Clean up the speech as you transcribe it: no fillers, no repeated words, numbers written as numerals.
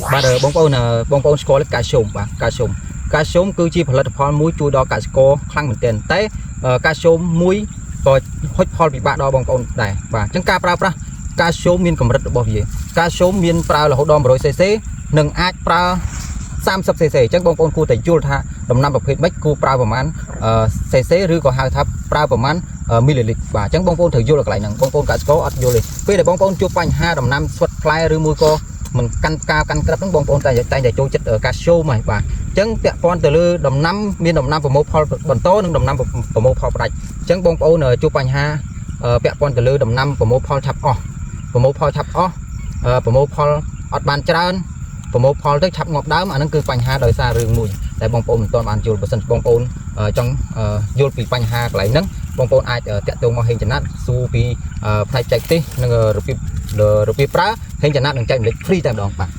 បាទបងប្អូនបងប្អូនស្គាល់កាល់ស្យូមបាទកាល់ស្យូមកាល់ស្យូមគឺជាផលិតផលមួយជួយដល់កសិករខ្លាំងមែនទែនតែកាល់ស្យូមមួយក៏ហុចផលពិបាកដល់បងប្អូនដែរបាទអញ្ចឹងការប្រើប្រាស់កាល់ស្យូមមានកម្រិតរបស់វាកាល់ស្យូមមានប្រើរហូតដល់ 100 cc និងអាចប្រើ 30 cc អញ្ចឹងបងប្អូនគួរតែយល់ថាដំណាំប្រភេទម៉េចគួរប្រើប្រមាណ cc ឬក៏ហៅថាប្រើប្រមាណមីលីលីត្របាទអញ្ចឹងបងប្អូនត្រូវយល់កន្លែងហ្នឹងបងប្អូនកសិករអត់យល់ទេពេលដែលបងប្អូនជួបបញ្ហាដំណាំស្វិតផ្លែឬមួយក៏មិនកាន់ផ្កាកាន់ក្របហ្នឹងបងប្អូនតែតែងតែចូលចិត្តកាល់ស្យូមហើយបាទអញ្ចឹងពាក់ព័ន្ធទៅលើដំណាំមានដំណាំប្រមូលផលបន្តនិងដំណាំប្រមូលផលផ្ដាច់អញ្ចឹងបងប្អូនជួបបញ្ហាពាក់ព័ន្ធទៅលើដំណាំប្រមូលផលឆាប់អស់ប្រមូលផលឆាប់អស់ប្រមូលផលអត់បានច្រើន ប្រមូលផលទៅឆាប់ងាប់ដើមអាហ្នឹងគឺបញ្ហាដោយសាររឿងមួយតែបងប្អូនមិនទាន់បានយល់បើសិនបងប្អូនចង់យល់ពីបញ្ហាកន្លែងហ្នឹងបងប្អូនអាចតាក់ទងមកហេងចំណាត់សួរពីផ្នែកបច្ចេកទេសនិងរបៀបរបៀបប្រើហេងចំណាត់នឹងចែករំលែក free តែម្ដងបាទ។